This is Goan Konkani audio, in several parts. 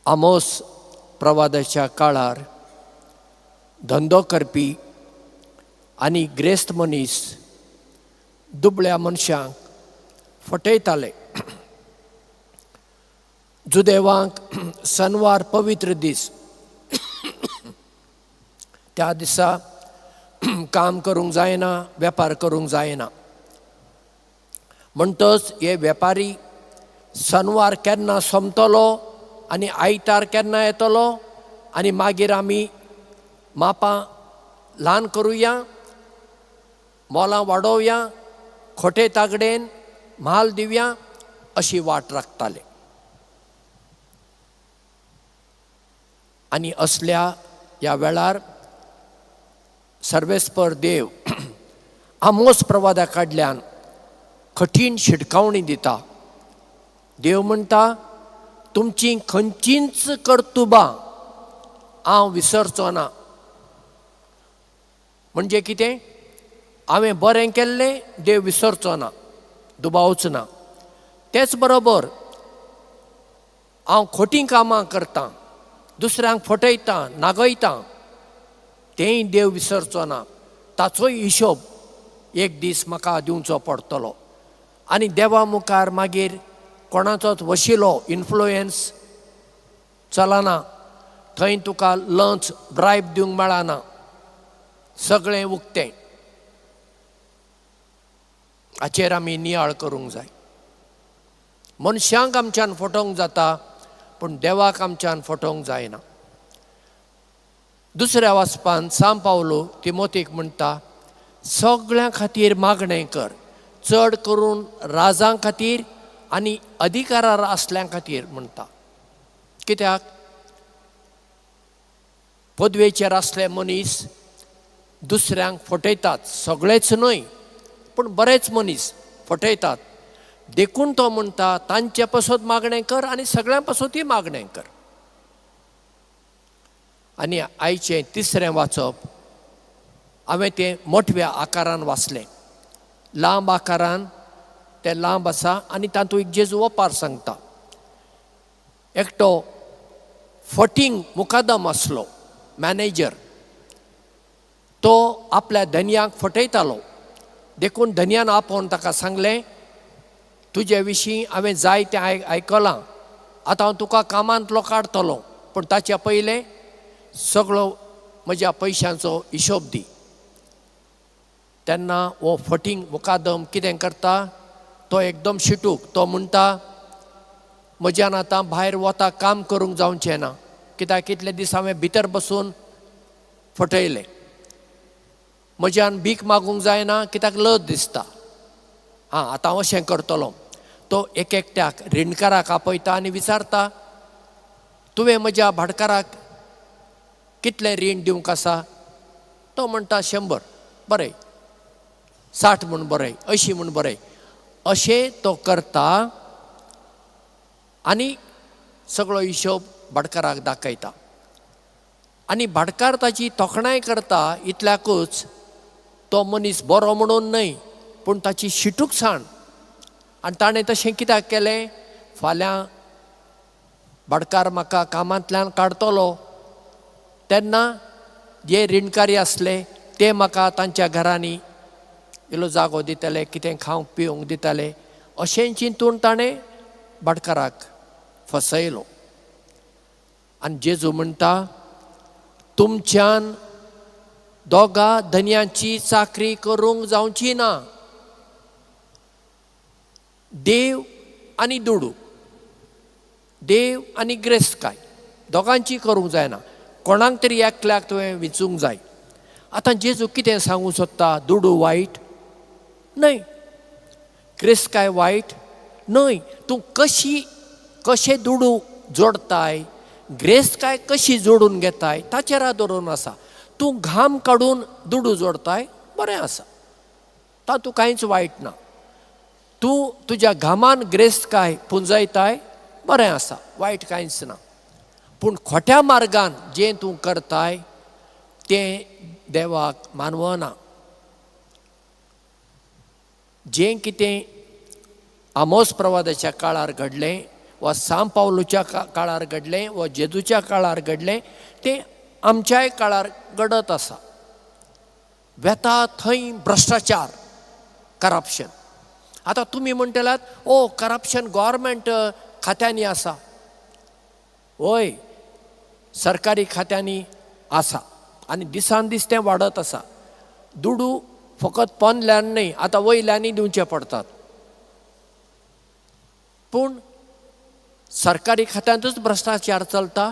आमोस प्रवादाच्या काळार धंदो करपी आनी ग्रेस्त मनीस दुबळ्या मनशांक फटयताले. जुदेवांक सनवार पवित्र दीस, त्या दिसा काम करूंक जायना, वेपार करूंक जायना. म्हणटच हे वेपारी सनवार केन्ना सोंपतलो आनी आयतार केन्ना येतलो आनी मागीर आमी मापां ल्हान करुया, मोलां वाडोवया, खोटे तागडेन म्हाल दिवया अशी वाट राखताले. आनी असल्या ह्या वेळार सर्वेस्पर देव आमोस प्रवादा कडल्यान कठीण शिटकावणी दिता. देव म्हणटा, तुमची खंयचींच कर्तुबां हांव विसरचो ना. म्हणजे कितें? हांवें बरें केल्लें देव विसरचो ना, दुबावच ना. तेच बरोबर हांव खोटी कामां करतां, दुसऱ्यांक फटयतां, नागयतां, तेंय देव विसरचो ना. ताचोय हिशोब एक दीस म्हाका दिवचो पडटलो. आनी देवा मुखार मागीर कोणाचोच वशिलो, इन्फ्लुयन्स चलना. थंय तुका लंच, ब्रायब दिवंक मेळना, सगळें उक्तें. हाचेर आमी नियाळ करूंक जाय. मनशांक आमच्यान फटोवंक जाता, पूण देवाक आमच्यान फटोवंक जायना. दुसऱ्या वाचपान सांव पावलो तिमोतीक म्हणटा, सगळ्यां खातीर मागणें कर, चड करून राजां खातीर आनी अधिकारार आसल्यां खातीर म्हणटा. कित्याक? पदवेचेर आसले मनीस दुसऱ्यांक फटयतात, सगळेच न्हय पूण बरेच मनीस फटयतात. देखून तो म्हणटा, तांचे पासत मागणें कर आनी सगळ्यां पासतूय मागणें कर. आनी आयचें तिसरें वाचप हांवें तें मोटव्या आकारान वाचलें, लांब आकारान. तें लांब आसा आनी तातूंत एक जेजू ओपार सांगता. एकटो फटींग मुकादम आसलो, मॅनेजर. तो आपल्या धनयांक फटयतालो. देखून धनयान आपोवन ताका सांगलें, तुजे विशीं हांवें जायतें आयकलां, आतां हांव तुका कामांतलो काडटलो, पूण ताच्या पयलें सगळो म्हज्या पयशांचो हिशोब दी. तेन्ना हो फटींग मुकादम कितें करता, तो एकदम शिटूक. तो म्हणटा, म्हज्यान आतां भायर वता काम करूंक जावचें ना, कित्याक कितले दीस हांवें भितर बसून फटयलें. म्हज्यान भीक मागूंक जायना, कित्याक लज दिसता. आं, आतां हांव अशें करतलो. तो एक एकट्याक रिणकाराक आपयता आनी विचारता, तुवें म्हज्या भाटकाराक कितलें रीण दिवंक आसा? तो म्हणटा 100. बरें, 60 म्हूण बरय, 80 म्हूण बरय. अशें तो करता आनी सगळो हिशोब भाटकाराक दाखयता. आनी भाटकार ताची तोखणाय करता. इतल्याकूच तो मनीस बरो म्हणून न्हय, पूण ताची शिटूकसाण. आनी ताणें तशें कित्याक केलें? फाल्यां भाटकार म्हाका कामांतल्यान काडटलो, तेन्ना जे रिणकारी आसले ते म्हाका तांच्या घरांनी इल्लो जागो दितले, कितें खावंक पिवंक दितले, अशें चिंतून ताणें भाटकाराक फसयलो. आनी जेजू म्हणटा, तुमच्यान दोगा धनयांची चाकरी करूंक जावची ना. देव आनी दुडू, देव आनी ग्रेस्तकाय, दोगांची करूंक जायना. कोणाक तरी एकल्याक तुवें विचूंक जाय. आतां जेजू कितें सांगूंक सोदता? दुडू वायट न्हय, ग्रेस्तकाय वायट न्हय. तूं कशी कशे दुडू जोडताय, ग्रेस्तकाय कशी जोडून घेताय ताचेर आदरून आसा. तूं घाम काडून दुडू जोडताय, बरें आसा, तातूंत कांयच वायट ना. तूं तुज्या घामान ग्रेस्तकाय पुंजयताय, बरें आसा, वायट कांयच ना. पूण खोट्या मार्गान जें तूं करताय तें देवाक मानवना. जें कितें आमोस प्रवादाच्या काळार घडलें वा सांव पावलूच्या काळार घडलें वा जेजूच्या काळार घडलें, तें आमच्याय काळार घडत आसा. वेता थंय भ्रश्टाचार, करप्शन. आतां तुमी म्हणटलात, ओ करप्शन गव्हर्मेंट खात्यांनी आसा. हय, सरकारी खात्यांनी आसा आनी दिसान दीस तें वाडत आसा. दुडू फकत पोंदल्यान न्हय, आतां वयल्यांनी दिवचे पडटात. पूण सरकारी खात्यांतूच भ्रश्टाचार चलता.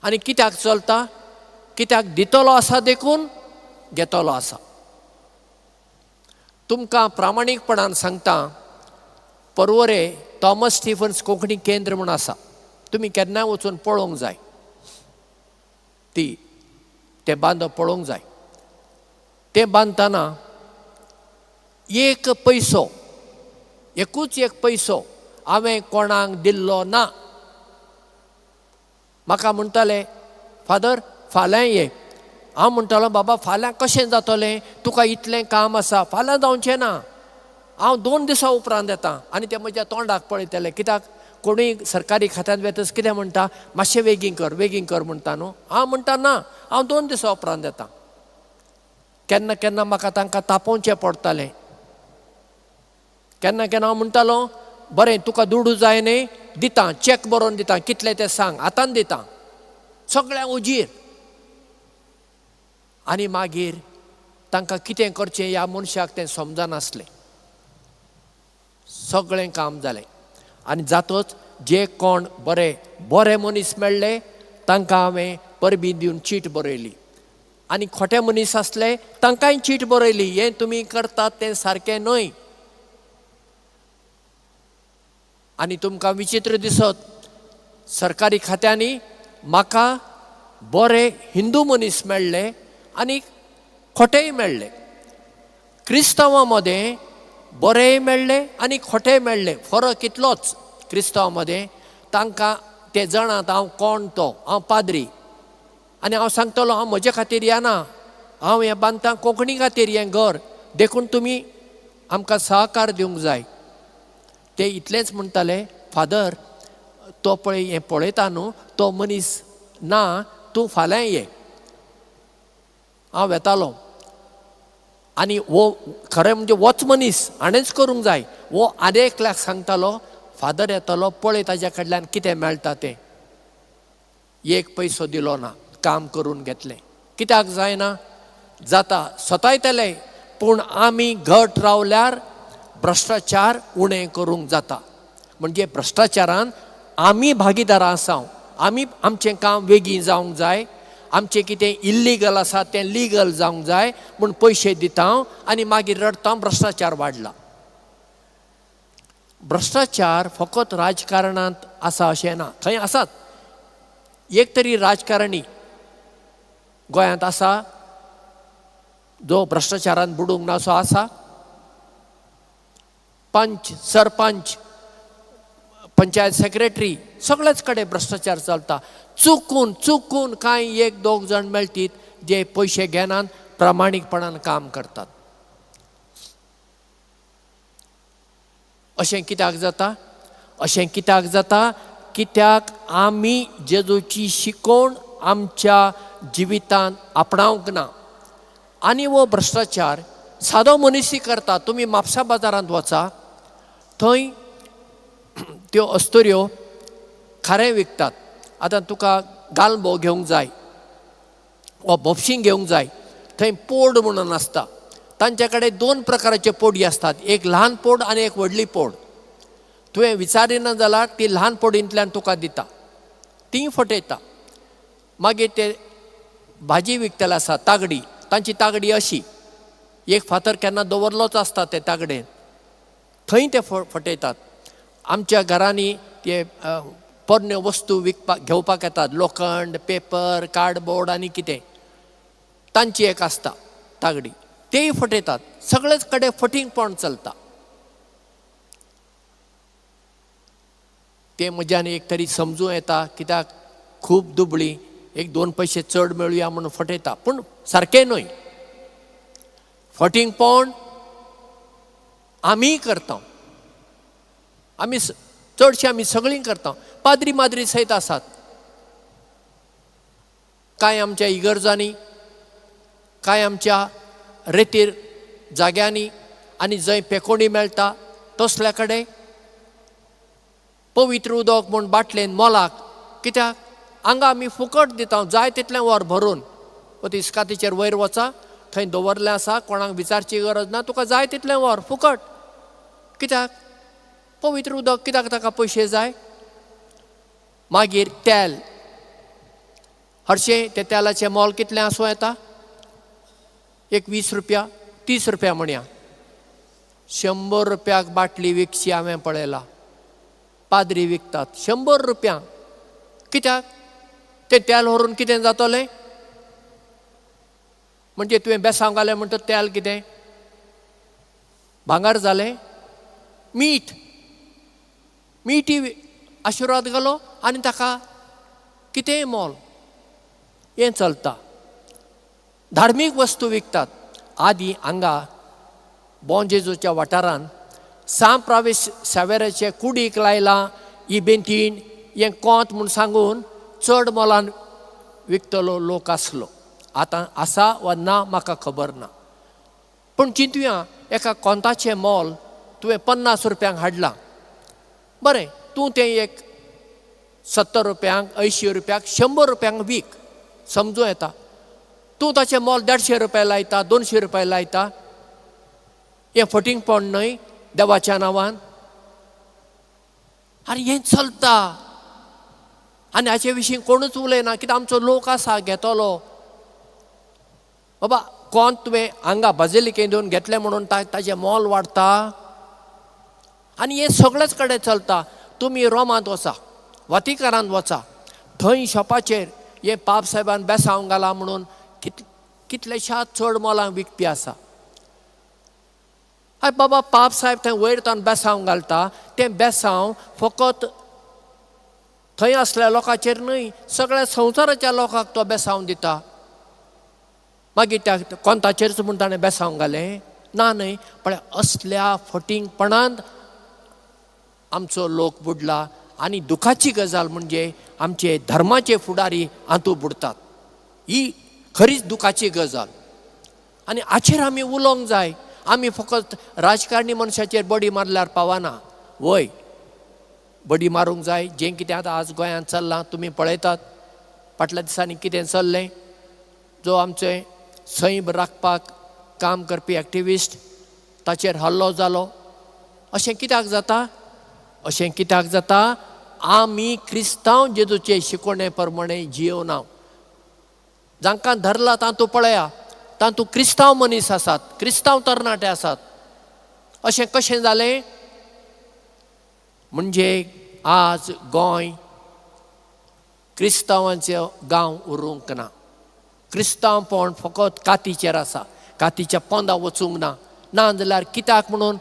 आनी कित्याक चलता? कित्याक दितलो आसा देखून घेतलो आसा. तुमकां प्रामाणीकपणान सांगता, पर्वरे थॉमस स्टिफन्स कोंकणी केंद्र म्हूण आसा, तुमी केन्नाय वचून पळोवंक जाय, ती तें बांदप पळोवंक जाय. तें बांदतना एक पयसो, एकूच एक पयसो हांवें कोणाक दिल्लो ना. म्हाका म्हणटाले, फादर फाल्यां ये. हांव म्हणटालो, बाबा फाल्यां कशें जातलें, तुका इतलें काम आसा, फाल्यां जावचें ना, हांव 2 दिसां उपरांत येता. आनी ते म्हज्या तोंडाक पळयतले, कित्याक कोणूय सरकारी खात्यांत वेतच कितें म्हणटा, मातशें वेगीं कर, वेगीं कर म्हणटा न्हू. हांव म्हणटा ना, हांव 2 दिसां उपरांत येता. केन्ना केन्ना म्हाका तांकां तापोवचें पडटालें. केन्ना केन्ना हांव म्हणटालो, बरें तुका दुडू जाय न्ही, दिता, चॅक बरोवन दिता, कितले ते सांग, आतांच दिता, सगळ्यांक उजीर. आनी मागीर तांकां कितें करचें ह्या मनशाक तें समजनासलें. सगळें काम जालें आनी जातच जे कोण बरे बरे मनीस मेळ्ळे तांकां हांवें परबी दिवन चीट बरयली, आनी खोटे मनीस आसले तांकांय चीट बरयली, हें तुमी करतात तें सारकें न्हय. आनी तुमकां विचित्र दिसत, सरकारी खात्यांनी म्हाका बरे हिंदू मनीस मेळ्ळे आनी खोटेय मेळ्ळे. क्रिस्तांवां मदें बरेय मेळ्ळे आनी खोटेय मेळ्ळे, फरक इतलोच, क्रिस्तांवां मदें तांकां ते जाणात हांव कोण तो, हांव पाद्री, आनी हांव सांगतलो हांव म्हजे खातीर येना, हांव हें बांदता कोंकणी खातीर हें घर, देखून तुमी आमकां सहकार दिवंक जाय. ते इतलेंच म्हणटाले, फादर तो पळय हें पळयता न्हू, तो मनीस ना, तूं फाल्यां ये. हांव वेतालो आनी हो खरें म्हणजे होच मनीस हाणेंच करूंक जाय, हो आनी एकल्याक सांगतालो, फादर येतलो पळय ताज्या कडल्यान कितें मेळटा तें. एक पयसो दिलो ना, काम करून घेतलें. कित्याक जायना? जाता, सतायतले, पूण आमी घट रावल्यार भ्रश्टाचार उणें करूंक जाता. म्हणजे भ्रश्टाचारान आमी भागीदारां आसा, आमी आमचें काम वेगीं जावंक जाय, आमचें कितें इल्लीगल आसा तें लिगल जावंक जाय म्हूण पयशे दिता आनी मागीर रडटा भ्रश्टाचार वाडला. भ्रश्टाचार फकत राजकारणांत आसा अशें ना, थंय आसात. एक तरी राजकारणी गोंयांत आसा जो भ्रश्टाचारान बुडूंक ना असो आसा? पंच, सरपंच, पंचायत सेक्रेटरी, सगळेच कडेन भ्रश्टाचार चलता. चुकून चुकून कांय एक दोग जाण मेळटीत जे पयशे घेनात, प्रामाणीकपणान काम करतात. अशें कित्याक जाता? अशें कित्याक जाता? कित्याक आमी जेजूची शिकोवण आमच्या जिवितांत आपणावंक ना. आनी हो भ्रश्टाचार सादो मनीसय करता. तुमी म्हापसा बाजारांत वचा, थंय त्यो अस्तुऱ्यो खारें विकतात. आतां तुका गालमो घेवंक जाय वा भोपशीं घेवंक जाय, थंय पोड म्हणून आसता. तांच्या कडेन 2 प्रकाराचे पोडी आसतात, एक ल्हान पोड आनी एक व्हडली पोड. तुवें विचारिना जाल्यार ती ल्हान पोडींतल्यान तुका दिता, ती फटयता. मागीर ते भाजी विकतले आसा तागडी, तांची तागडी अशी एक फातर केन्ना दवरलोच आसता ते तागडेन, थंय ते फटयतात. आमच्या घरांनी ते पोरण्यो वस्तू विकपाक घेवपाक येतात, लोखंड, पेपर, कार्डबोर्ड आनी कितें, तांची एक आसता तागडी, तेय फटयतात. सगळेच कडेन फटींगपण चलता. तें म्हज्यान एक तरी समजूं येता, कित्याक खूब दुबळी, एक 2 पयशे चड मेळुया म्हणून फटयता, पूण सारकें न्हय. फटींगपण आमीय करता. आमी चडशीं आमी सगळीं करता. पाद्री माद्री सयत आसात. कांय आमच्या इगर्जांनी, कांय आमच्या रेतीर जाग्यांनी आनी जंय पेकोणी मेळटा तसल्या कडेन पवित्र उदक म्हूण बाटलेन मोलाक. कित्याक हांगा आमी फुकट दिता, जाय तितलें वर भरून. इस्कातीचेर वयर वचा, थंय दवरलें आसा, कोणाक विचारची गरज ना, तुका जाय तितलें वर फुकट. कित्याक पवित्र उदक कित्याक ताका पयशे जाय? मागीर तेल, हरशें तें तेलाचें मोल कितलें आसूं येता? एक 20 रुपया 30 रुपया म्हणया. 100 रुपयाक बाटली विकची हांवें पळयला. पाद्री विकतात 100 रुपयांक. कित्याक तें तेल व्हरून कितें जातलें? म्हणजे तुवें बेसांव घालें म्हणटा तेल कितें भांगर जालें? मीठ, मिठी आशिर्वाद घालो आनी ताका कितेंय मोल. हें चलता. धार्मीक वस्तू विकतात. आदी हांगा बोंजेजूच्या वाठारान सांत प्रावेश सावेराचे कुडीक लायलां ही बेंतीन, हें कोंत म्हूण सांगून चड मोलान विकतलो लोक आसलो. आतां आसा वा ना म्हाका खबर ना, पूण चिंतुया एका कोंताचें मोल तुवें 50 रुपयांक हाडलां. बरें, तूं तें एक 70 रुपयांक, 80 रुपयांक, 100 रुपयांक वीक, समजूं येता. तूं ताचें मोल 150 रुपया लायता, 200 रुपया लायता. हें फटींगपण न्हय देवाच्या नांवान? आनी हें चलता आनी हाचे विशीं कोणूच उलयना. कित्याक आमचो लोक आसा घेतलो. बाबा कोण तुवें हांगा बाजिलिकेंत येवन घेतलें म्हणून ताचें मोल वाडटा. आनी हें सगळेच कडेन चलता. तुमी रोमांत वचा, वातिकारांत वचा, थंय शॉपाचेर हें पाप साहेबान बेसांव घालां म्हणून कितलेशाच चड मोलांक विकपी आसा. हय बाबा, पाप साहेब थंय वयर तावन बेसांव घालता, तें बेसांव फकत थंय आसल्या लोकांचेर न्हय, सगळ्या संवसाराच्या लोकांक तो बेसांव दिता. मागीर त्या कोंताचेरच म्हूण ताणें बेसांव घालें ना न्हय. पण असल्या फटींगपणांत आमचो लोक बुडला. आनी दुखाची गजाल म्हणजे आमचे धर्माचे फुडारी हातूंत बुडतात. ही खरीच दुखाची गजाल. आनी हाचेर आमी उलोवंक जाय. आमी फकत राजकारणी मनशाचेर बडी मारल्यार पावना. वय, बडी मारूंक जाय. जें कितें आतां आज गोंयांत चल्लां तुमी पळयतात. फाटल्या दिसांनी कितें चल्लें, जो आमचें सैम राखपाक काम करपी एक्टिविस्ट ताचेर हल्लो जालो. अशें कित्याक जाता? अशें कित्याक जाता? आमी क्रिस्तांव जेजूचे शिकवणे प्रमाणे जियोना. जांकां धरला तातूंत पळया, तातूंत क्रिस्तांव मनीस आसात, क्रिस्तांव तरणाटे आसात. अशें कशें जालें? म्हणजे आज गोंय क्रिस्तांवांचो गांव उरूंक ना. क्रिस्तांवपण फकत कातीचेर आसा, कातीच्या पोंदा वचूंक ना. ना जाल्यार कित्याक म्हणून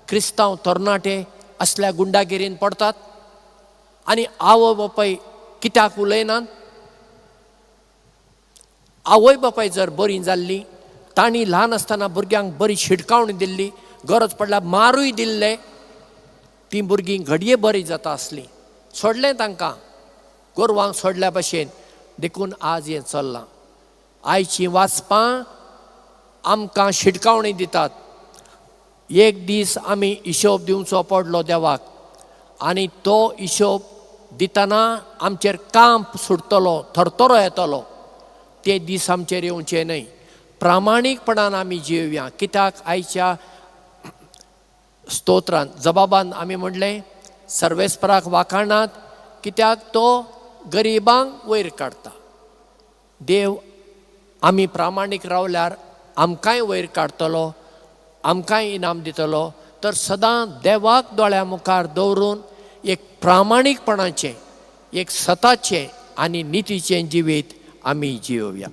क्रिस्तांव तरणाटे असल्या गुंडागिरीन पडतात? आनी आवय बापाय कित्याक उलयनात? आवय बापाय जर बरी जाल्ली, तांणी ल्हान आसतना भुरग्यांक बरी शिटकावणी दिल्ली, गरज पडल्यार मारूय दिल्ले, तीं भुरगीं घडये बरी जाता आसलीं. सोडलें तांकां गोरवांक सोडल्या भशेन. देखून आज हें चल्लां. आयचीं वाचपां आमकां शिटकावणी दितात. एक दीस आमी हिशोब दिवचो पडलो देवाक, आनी तो हिशोब दितना आमचेर कांप सुटतलो, थरथरो येतलो. ते दीस आमचेर येवचे न्हय. प्रामाणीकपणान आमी जियोया. कित्याक आयच्या स्तोत्रान जबाबान आमी म्हणलें सर्वेस्पराक वाखाणात, कित्याक तो गरिबांक वयर काडटा. देव आमी प्रामाणीक रावल्यार आमकांय वयर काडटलो, आमकांय इनाम दितलो. तर सदां देवाक दोळ्या मुखार दवरून एक प्रामाणीकपणाचें, एक सताचें आनी नितीचें जिवीत आमी जियोया.